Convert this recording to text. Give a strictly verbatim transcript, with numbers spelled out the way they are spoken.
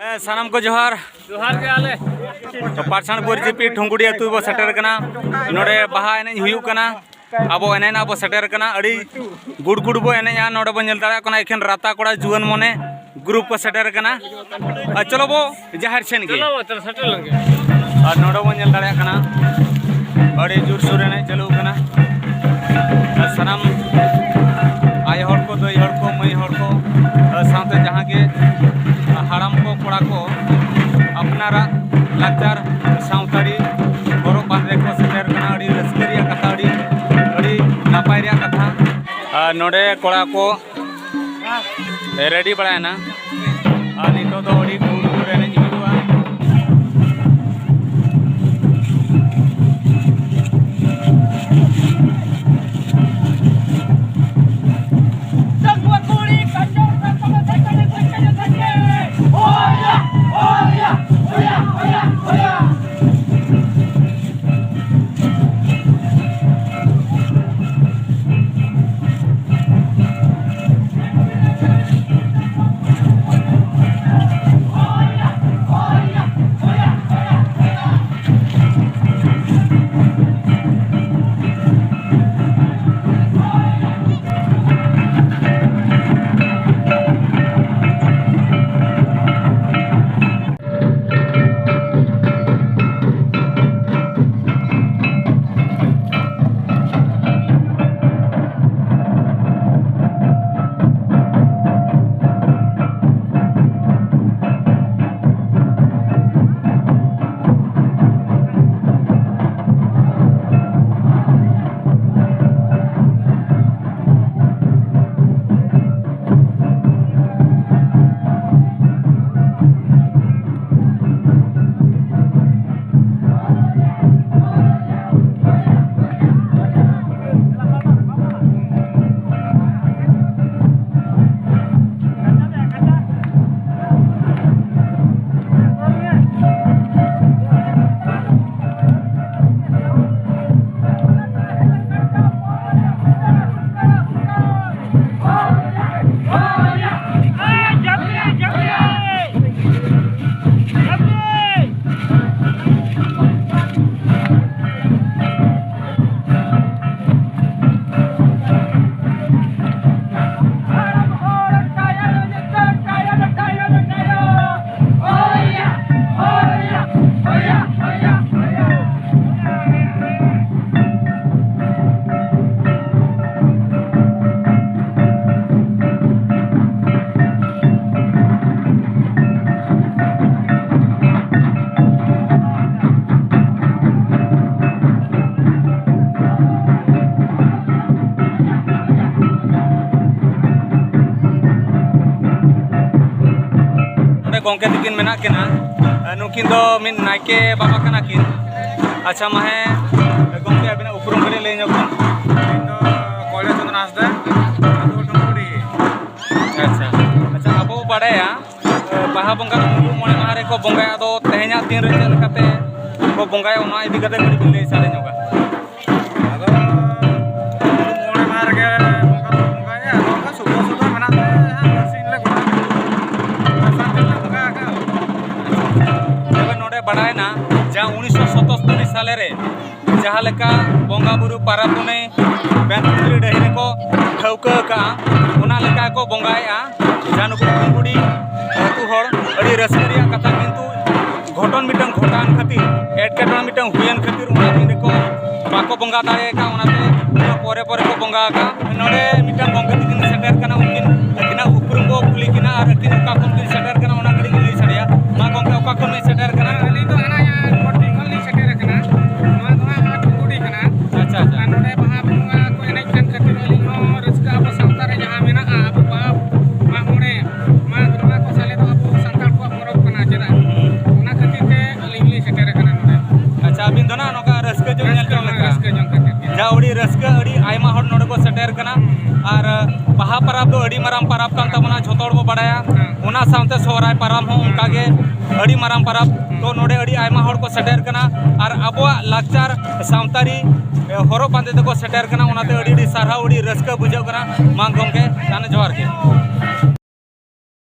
ᱦᱮᱸ, ᱥᱟᱱᱟᱢ ᱠᱚ ᱡᱚᱦᱟᱨ᱾ ᱡᱚᱦᱟᱨ ᱜᱮ ᱟᱞᱮ᱾ ᱛᱚ, ᱯᱟᱴᱥᱟᱱ ᱵᱳᱨ ᱡᱤᱯᱤ ᱴᱷᱩᱝᱜᱩᱰᱤ ᱟᱹᱛᱩ ᱵᱚ ᱥᱮᱴᱮᱨ ᱠᱟᱱᱟ᱾ ᱱᱚᱰᱮ ᱵᱟᱦᱟ ᱮᱱᱮᱡ ᱦᱩᱭᱩᱜ ᱠᱟᱱᱟ᱾ ᱟᱵᱚ ᱮᱱᱮᱡ ᱱᱟᱜ ᱵᱚ ᱥᱮᱴᱮᱨ ᱠᱟᱱᱟ᱾ ᱟᱹᱰᱤ ᱜᱩᱲ ᱜᱩᱲ ᱵᱚ ᱮᱱᱮᱡᱼᱟ᱾ ᱱᱚᱰᱮ ᱵᱚ ᱧᱮᱞ ᱫᱟᱲᱮᱭᱟᱜ ᱠᱟᱱᱟ, ᱮᱠᱷᱮᱱ ᱨᱟᱛᱟ ᱠᱚᱲᱟ, ᱡᱩᱣᱟᱹᱱ ᱢᱚᱱᱮ ᱜᱨᱩᱯ ᱠᱚ ᱥᱮᱴᱮᱨ ᱠᱟᱱᱟ᱾ ᱟᱨ ᱪᱚᱞᱚ ᱵᱚ ᱡᱟᱦᱮᱨ ᱥᱮᱱ ᱜᱮ᱾ ᱪᱚᱞᱚ ᱵᱚ, ᱪᱚᱞᱚ, ᱥᱮᱴᱮᱨ ᱞᱮᱱ ᱜᱮ᱾ ᱟᱨ ᱱᱚᱰᱮ ᱵᱚ ᱧᱮᱞ ᱫᱟᱲᱮᱭᱟᱜ ᱠᱟᱱᱟ, ᱟᱹᱰᱤ ᱡᱳᱨᱥᱳᱨ ᱮᱱᱮᱡ ᱪᱟᱹᱞᱩ ᱠᱟᱱᱟ᱾ ᱟᱨ ᱥᱟᱱᱟᱢ ᱟᱭᱳ ᱦᱚᱲ ᱠᱚ, ᱫᱟᱹᱭ ᱦᱚᱲ ᱠᱚ, ᱢᱟᱹᱭ ᱦᱚᱲ ᱠᱚ, ᱟᱨ ᱥᱟᱶᱛᱮ ᱡᱟᱦᱟᱸ ᱜᱮ ᱦᱟᱲᱟᱢ ᱠᱚ, ᱠᱚᱲᱟ ᱠᱚ ᱟᱯᱱᱟᱨᱟᱜ ᱞᱟᱠᱪᱟᱨ ᱥᱟᱶᱛᱟᱲᱤ ᱦᱚᱨᱚᱜ ᱵᱟᱸᱫᱮ ᱠᱚ ᱥᱮᱴᱮᱨ ᱠᱟᱱᱟ᱾ ᱟᱹᱰᱤ ᱨᱟᱹᱥᱠᱟᱹ ᱨᱮᱭᱟᱜ ᱠᱟᱛᱷᱟ, ᱟᱹᱰᱤ, ᱟᱹᱰᱤ ᱱᱟᱯᱟᱭ ᱨᱮᱭᱟᱜ ᱠᱟᱛᱷᱟ᱾ ᱟᱨ ᱱᱚᱰᱮ ᱠᱚᱲᱟ ᱠᱚ ᱨᱮᱰᱤ ᱵᱟᱲᱟᱭᱮᱱᱟ᱾ ᱟᱨ ᱱᱤᱛᱚᱜ ᱫᱚ ᱟᱹᱰᱤ ᱜᱩᱲ ᱜᱩᱲ ᱮᱱᱮᱡ ᱦᱩᱭᱩᱜᱼᱟ᱾ ᱜᱚᱢᱠᱮ ᱛᱟᱹᱠᱤᱱ ᱢᱮᱱᱟᱜ ᱠᱤᱱᱟ᱾ ᱱᱩᱠᱤᱱ ᱫᱚ ᱢᱤᱫ ᱱᱟᱭᱠᱮ ᱵᱟᱵᱟ ᱠᱟᱱᱟ ᱠᱤᱱ᱾ ᱟᱪᱪᱷᱟ, ᱢᱟ ᱦᱮᱸ, ᱜᱚᱢᱠᱮ, ᱟᱹᱵᱤᱱᱟᱜ ᱩᱯᱨᱩᱢ ᱠᱟᱹᱴᱤᱡ ᱞᱟᱹᱭ ᱧᱚᱜ ᱵᱤᱱ᱾ ᱤᱧ ᱫᱚ ᱠᱚᱭᱞᱟ ᱪᱚᱸᱫᱽᱨᱚ ᱦᱟᱸᱥᱫᱟ, ᱟᱹᱛᱩ ᱰᱩᱢᱵᱩᱰᱤ᱾ ᱟᱪᱪᱷᱟ, ᱟᱪᱪᱷᱟ, ᱟᱵᱚ ᱵᱚ ᱵᱟᱲᱟᱭᱟ, ᱵᱟᱦᱟ ᱵᱚᱸᱜᱟ ᱫᱚ ᱢᱩᱞᱩᱜ ᱢᱚᱬᱮ ᱢᱟᱦᱟ ᱨᱮᱠᱚ ᱵᱚᱸᱜᱟᱭᱟ᱾ ᱟᱫᱚ ᱛᱮᱦᱮᱧᱟᱜ ᱫᱤᱱ ᱨᱮ ᱪᱮᱫ ᱞᱮᱠᱟᱛᱮ ᱠᱚ ᱵᱚᱸᱜᱟᱭᱟ, ᱚᱱᱟ ᱤᱫᱤ ᱠᱟᱛᱮ ᱠᱟᱹᱴᱤᱡ ᱵᱤᱱ ᱞᱟᱹᱭ ᱥᱟᱰᱮ ᱧᱚᱜᱟ᱾ ᱟᱫᱚ ᱢᱩᱞᱩᱜ ᱢᱚᱬᱮ ᱢᱟᱦᱟ ᱨᱮᱜᱮ ᱵᱚᱸᱜᱟ ᱫᱚ ᱵᱚᱸᱜᱟᱭᱟ᱾ ᱟᱫᱚ ᱚᱱᱠᱟ ᱥᱩᱵᱷᱚ ᱥᱩᱵᱷᱚ ᱢᱮᱱᱟᱜ ᱛᱮ ᱦᱟᱸᱜ ᱵᱟᱨᱥᱤᱧ ᱞᱮ ᱜᱚᱴᱟ ᱠᱮᱫᱟ᱾ ᱫᱚᱥᱟᱨ ᱫᱤᱱ ᱞᱮ ᱵᱚᱸᱜᱟ ᱟᱠᱟᱫᱼᱟ᱾ ᱛᱚᱵᱮ ᱱᱚᱰᱮ ᱵᱟᱲᱟᱭᱮᱱᱟ, ᱡᱟᱦᱟᱸ ᱩᱱᱤᱥᱥᱚ ᱥᱟᱛᱟᱛᱛᱳᱨ ᱥᱟᱞᱮ ᱨᱮ ᱡᱟᱦᱟᱸ ᱞᱮᱠᱟ ᱵᱚᱸᱜᱟ ᱵᱩᱨᱩ ᱯᱟᱨᱟᱵᱽ ᱯᱩᱱᱟᱹᱭ ᱵᱮᱱᱛᱩᱲᱤ ᱰᱟᱹᱦᱤ ᱨᱮᱠᱚ ᱴᱷᱟᱹᱣᱠᱟᱹ ᱟᱠᱟᱫᱼᱟ, ᱚᱱᱟ ᱞᱮᱠᱟ ᱜᱮᱠᱚ ᱵᱚᱸᱜᱟᱭᱮᱫᱼᱟ᱾ ᱡᱟᱦᱟᱸ ᱱᱩᱠᱩ ᱠᱩᱲᱤ ᱟᱹᱛᱩ ᱦᱚᱲ, ᱟᱹᱰᱤ ᱨᱟᱹᱥᱠᱟᱹ ᱨᱮᱭᱟᱜ ᱠᱟᱛᱷᱟ, ᱠᱤᱱᱛᱩ ᱜᱷᱚᱴᱚᱱ ᱢᱤᱫᱴᱟᱝ ᱜᱷᱚᱴᱟᱣᱮᱱ ᱠᱷᱟᱹᱛᱤᱨ, ᱮᱴᱠᱮᱴᱚᱬᱮ ᱢᱤᱫᱴᱟᱝ ᱦᱩᱭᱮᱱ ᱠᱷᱟᱹᱛᱤᱨ ᱚᱱᱟ ᱫᱤᱱ ᱨᱮᱠᱚ ᱵᱟᱠᱚ ᱵᱚᱸᱜᱟ ᱫᱟᱲᱮ ᱟᱠᱟᱫᱼᱟ, ᱚᱱᱟᱛᱮ ᱚᱱᱟ ᱯᱚᱨᱮ ᱯᱚᱨᱮ ᱠᱚ ᱵᱚᱸᱜᱟ ᱟᱠᱟᱫᱼᱟ᱾ ᱱᱚᱰᱮ ᱢᱤᱫᱴᱟᱝ ᱜᱚᱢᱠᱮ ᱛᱟᱹᱠᱤᱱ ᱥᱮᱴᱮᱨ ᱠᱟᱱᱟ, ᱩᱱᱠᱤᱱ ᱟᱹᱠᱤᱱᱟᱜ ᱩᱯᱨᱩᱢ ᱠᱚ ᱠᱩᱞᱤ ᱠᱤᱱᱟ ᱟᱨ ᱟᱹᱠᱤᱱ ᱚᱠᱟ ᱠᱷᱚᱱ ᱠᱤᱱ ᱥᱮᱴᱮᱨ ᱠᱟᱱᱟ, ᱚᱱᱟ ᱠᱟᱹᱴᱤᱡ ᱵᱤᱱ ᱞᱟᱹᱭ ᱥᱟᱰᱮᱭᱟ᱾ ᱢᱟ ᱜᱚᱢᱠᱮ, ᱚᱠᱟ ᱠᱷᱚᱱ ᱵᱤᱱ ᱥᱮᱴᱮᱨ ᱠᱟᱱᱟ? ᱟᱹᱞᱤᱧ ᱫᱚ ᱦᱟᱱᱟ ᱠᱚᱴᱤ ᱠᱷᱚᱱ ᱞᱤᱧ ᱥᱮᱴᱮᱨ ᱟᱠᱟᱱᱟ᱾ ᱱᱚᱣᱟ ᱫᱚ ᱦᱟᱸᱜ ᱟᱹᱛᱩ ᱠᱩᱰᱤ ᱠᱟᱱᱟ᱾ ᱟᱪᱪᱷᱟ, ᱟᱪᱪᱷᱟ᱾ ᱟᱨ ᱱᱚᱰᱮ ᱵᱟᱦᱟ ᱵᱚᱸᱜᱟ ᱠᱚ ᱮᱱᱮᱡ ᱠᱟᱱ ᱠᱷᱟᱹᱛᱤᱨ ᱟᱹᱞᱤᱧ ᱦᱚᱸ ᱨᱟᱹᱥᱠᱟᱹ, ᱟᱵᱚ ᱥᱟᱶᱛᱟ ᱨᱮ ᱡᱟᱦᱟᱸ ᱢᱮᱱᱟᱜᱼᱟ, ᱟᱵᱚ ᱵᱟᱦᱟ, ᱢᱟᱜ ᱢᱚᱬᱮ, ᱢᱟᱜᱽ, ᱱᱚᱣᱟ ᱠᱚ ᱥᱟᱞᱮ ᱫᱚ ᱟᱵᱚ ᱥᱟᱱᱛᱟᱲ ᱠᱚᱣᱟᱜ ᱯᱚᱨᱚᱵᱽ ᱠᱟᱱᱟ, ᱪᱮᱫᱟᱜ? ᱚᱱᱟ ᱠᱷᱟᱹᱛᱤᱨ ᱛᱮ ᱟᱹᱞᱤᱧ ᱦᱚᱸᱞᱤᱧ ᱥᱮᱴᱮᱨ ᱟᱠᱟᱱᱟ ᱱᱚᱰᱮ᱾ ᱟᱪᱪᱷᱟ, ᱟᱹᱵᱤᱱ ᱫᱚ ᱱᱟᱜ ᱱᱚᱝᱠᱟ ᱨᱟᱹᱥᱠᱟᱹ ᱡᱚᱝ ᱧᱮᱞ ᱨᱟᱹᱥᱠᱟᱹ, ᱡᱚᱝ ᱞᱮᱠᱟ? ᱨᱟᱹᱥᱠᱟᱹ ᱡᱚᱝ ᱠᱷᱟᱹᱛᱤᱨ ᱜᱮ᱾ ᱡᱟ ᱟᱹᱰᱤ ᱨᱟᱹᱥᱠᱟᱹ, ᱟᱹᱰᱤ ᱟᱭᱢᱟ ᱦᱚᱲ ᱱᱚᱰᱮ ᱠᱚ ᱥᱮᱴᱮᱨ ᱠᱟᱱᱟ᱾ ᱦᱩᱸ᱾ ᱟᱨ ᱵᱟᱦᱟ ᱯᱚᱨᱚᱵᱽ ᱫᱚ ᱟᱹᱰᱤ ᱢᱟᱨᱟᱝ ᱯᱚᱨᱚᱵᱽ ᱠᱟᱱ ᱛᱟᱵᱚᱱᱟ, ᱡᱷᱚᱛᱚ ᱦᱚᱲ ᱵᱚ ᱵᱟᱲᱟᱭᱟ᱾ ᱦᱮᱸ᱾ ᱚᱱᱟ ᱥᱟᱶᱛᱮ ᱥᱚᱦᱨᱟᱭ ᱯᱚᱨᱚᱵᱽ ᱦᱚᱸ ᱚᱱᱠᱟ ᱜᱮ ᱟᱹᱰᱤ ᱢᱟᱨᱟᱝ ᱯᱚᱨᱚᱵᱽ᱾ ᱛᱚ, ᱱᱚᱰᱮ ᱟᱹᱰᱤ ᱟᱭᱢᱟ ᱦᱚᱲ ᱠᱚ ᱥᱮᱴᱮᱨ ᱠᱟᱱᱟ ᱟᱨ ᱟᱵᱚᱣᱟᱜ ᱞᱟᱠᱪᱟᱨ ᱥᱟᱶᱛᱟᱨᱤ, ᱮ, ᱦᱚᱨᱚᱜ ᱵᱟᱸᱫᱮ ᱛᱮᱠᱚ ᱥᱮᱴᱮᱨ ᱠᱟᱱᱟ, ᱚᱱᱟᱛᱮ ᱟᱹᱰᱤ, ᱟᱹᱰᱤ ᱥᱟᱨᱦᱟᱣ, ᱟᱹᱰᱤ ᱨᱟᱹᱥᱠᱟᱹ ᱵᱩᱡᱷᱟᱹᱜ ᱠᱟᱱᱟ᱾ ᱢᱟ ᱜᱚᱢᱠᱮ, ᱛᱟᱦᱞᱮ ᱡᱚᱦᱟᱨ ᱜᱮ᱾